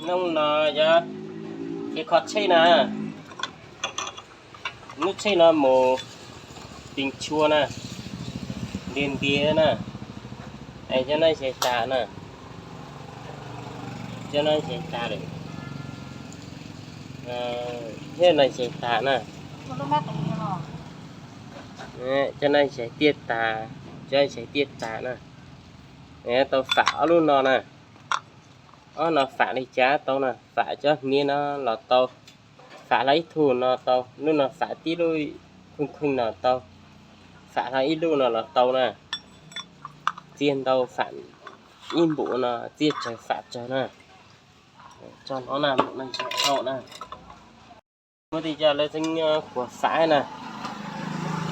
Hnub no yog kev kho tsheb na, lub tsheb no mus tis tshua na, ntiag ntiag na, es cov no xyes tas na, cov no xyes tas lawm, thiab no xyes tas na, cov no xyes tiaj tas, cov xyes tiaj tas na, tau fam ob lub no na. Ob no fam li cas tau na, fam cov hniav no los tau, fam hlo ib tug no tau, lub no fam tib lub kheej kheej no tau, fam hlo ib lub no los tau na. Txiaj ntau fam ib npum no, txiaj tsawg fam tsawg na. Tso no na, npum no tsis tau na. Muaj tej cov lawv tseem kuas fam na,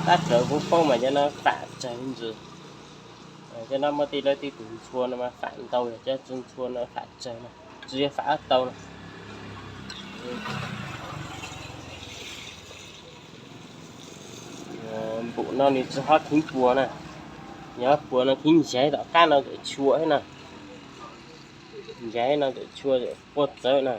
tab sis kuv paub mas cov no fam tsawg ntxiv. Cov no muaj tej lawv tej tus ntxhua no mas fam ntau, yog cov ntxhua no fam tsawg na, tsis yog fam tau na. Npum no nws tsis ho kheev puas na, yog puas no kheev ntsaiv tom qab no tawm tshua na, ntsaiv no tawm tshua quaj txawv na.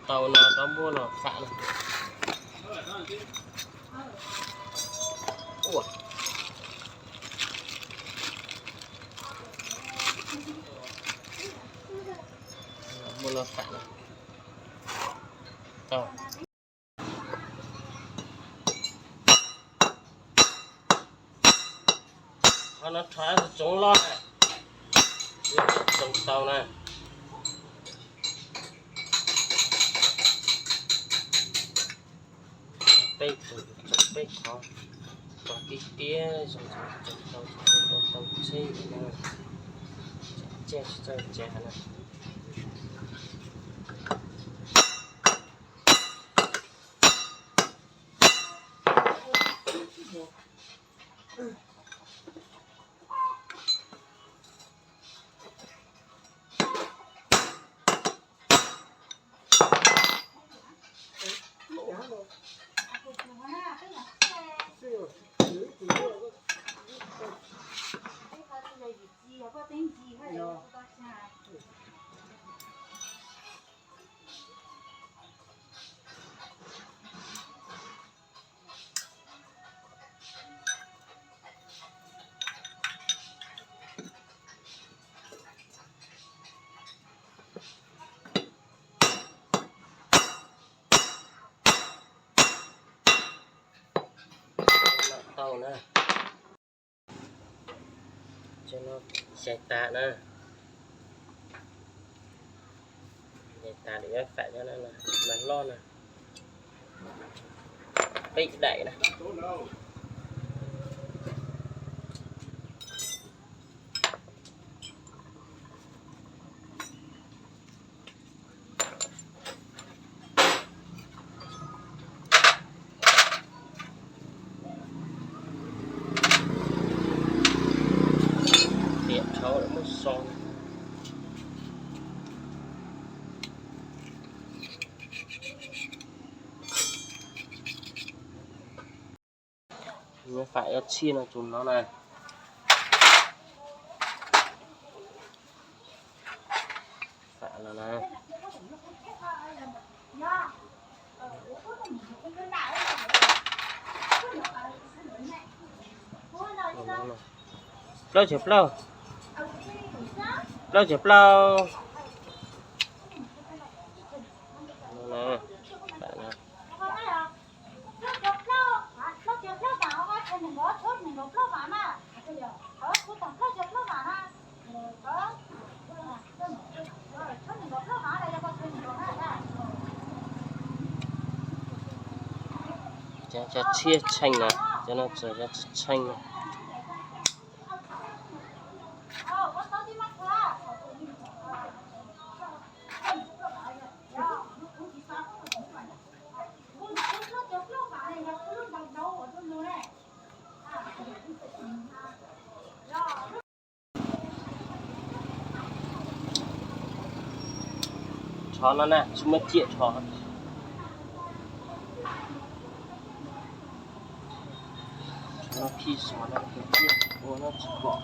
Tau no rau muaj no fam na. Muaj no fam na. Tau. Qhov no rho tsoov loj na, tsoov tau na. Peb tus tsoov peb qhov, tsoov tiag tiag zoo tsoov tau, tau tsheb no, tseg tsis txawj tseg na. Tau na. Cov no xyais tas na. Xyais tas lawm yuav fam cov no mas loj na. Peb daim na. Tiam thaum muab so. Nyob fam ib txhij no tus no na. Fam no na. Plaub caug plaub. Plaub caug plaub. Cov tshiab tsheej na, cov no txog cov tshiab tsheej na. Rhov no na, tsis muaj ciaj rhov. Rhov no phij xov no, ciaj ua no tsis pom.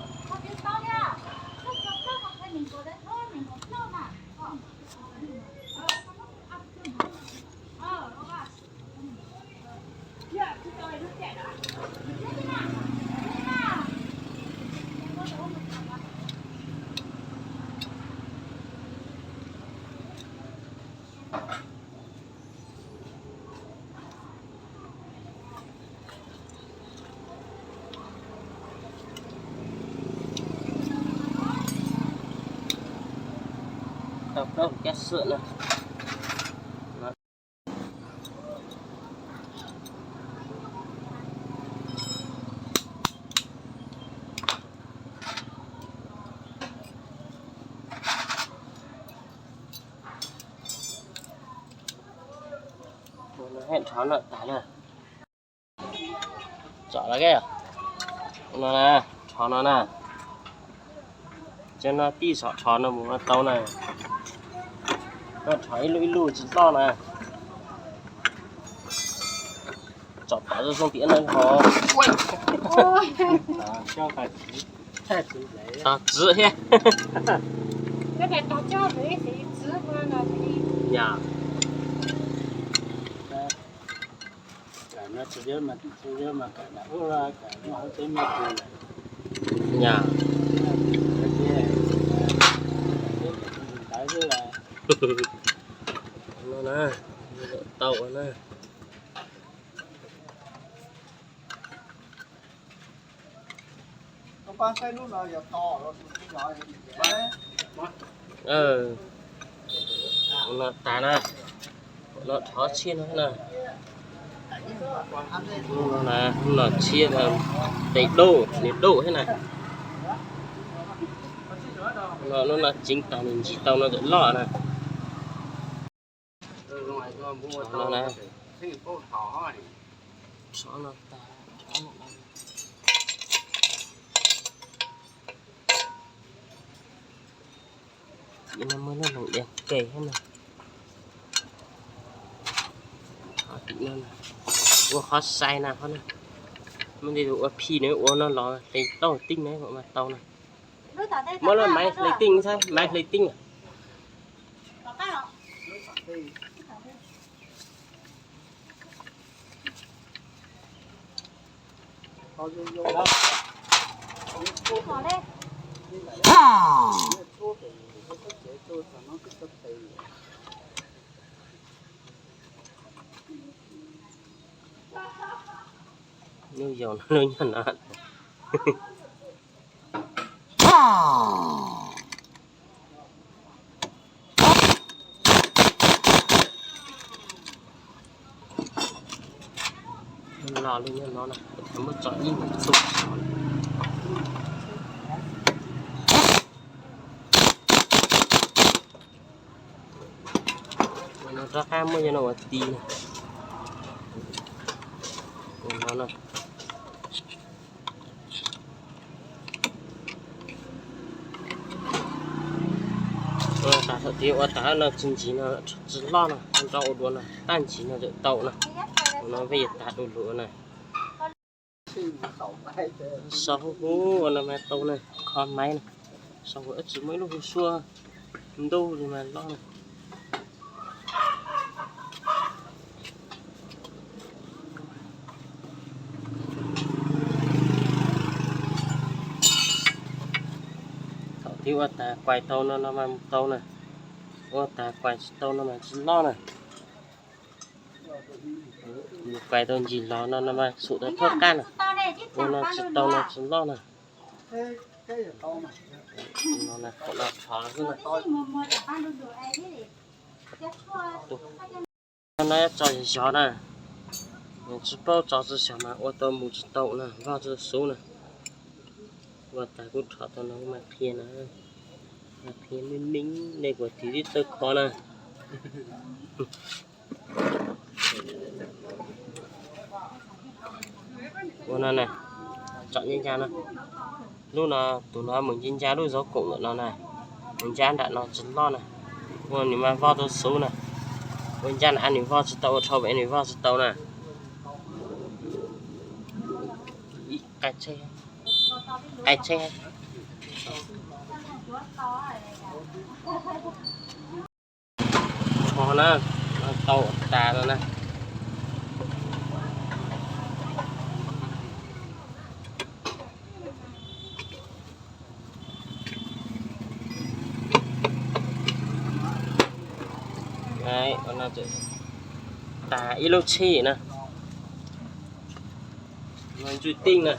Tau plaub cab xwm na. Rhov no tas na. Tsom los no na, rhov no na. Cov no tij xov rhov no mus tau na. Koj rhov ib lub ib lub tsis loj na. Tsom pov zoo zoo tias no ho. Tog txwv thiab. Yog. Yog. No na, tau na. No tas na, no rhov tshiab no na. Lub no tshiab, tes dub, nws dub thiab na. No lub no ceev tag nws ncig tau no tawm loj na. No na. Rhov no tas, rhov no. Tim no muaj lub loos diav ke thiab na. Rhov tim no na. Ua qhov sai na qhov na. Muaj tej tus ua phij nws ua no los hle tauj tib ne mas tau na. Muab lub maiv hle tij saib, maiv hle tij. Lub yau no lub nyob no. Los li nyob no na, muab tso ib ntu xu. No rov qab muab yog no ua ti na. No na. Ua tas thaum twg ua tas no tsis ntsim no, tsis loj no, nrau ua dua no, taj ntsim no tawm tau na. Ua no vej yog tas du lug na. Sau huv huv ua no mas tau na, kho maiv na. Sau huv tsis muaj ib lub huv suab ntub li mas loj na. Thaum twg ua tas kuais tau no no mas mus tau na. Ua tas kuais tsis tau no mas tsis loj na. Mus kuais tau ntsis los no no mas xum tau thoj qab na. Ua no tsis tau no tsis loj na. No na, qhov no rhov xwb na. No tso zog zog na. Tsis paub tso tsis zog mas ua tau mus tsis tau na, voj tsis xub na. Ua tas kuj rhov tau no mas qhia na. Qhia me me, nej kuv tiv tib tawg kho na. Ua no na, tsom ncaj ncaj no. Lub no, tus no mus ncaj ncaj lub zov koom ntawm no na. Mus ncaj nram no tsis loj na. Ua nws mas voj tau xub na. Ua ncaj na, nws voj tsis tau, ua dhau nws voj tsis tau na. Ib qai tsheb, qai tsheb. Tho na, tau tas no na. Tas ib lub tsheb na. Ntsuj tij na.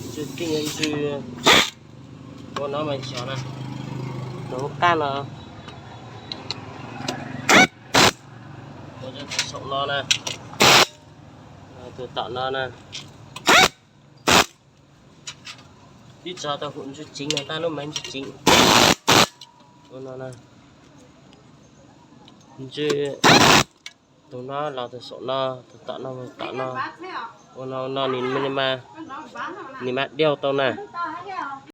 Ntsuj tij ntsuj, ua no mas xyov na, tus hauv qab no, ua tus saum no na, tus tom no na. Twb tso tau hum ntsuj tsev no, tab lub mas ntsuj tsev. Ua no na, ntsuj, tus no los tus saum no, tus tom no mus tom no. Ua no no nws, nws mas diau tau na.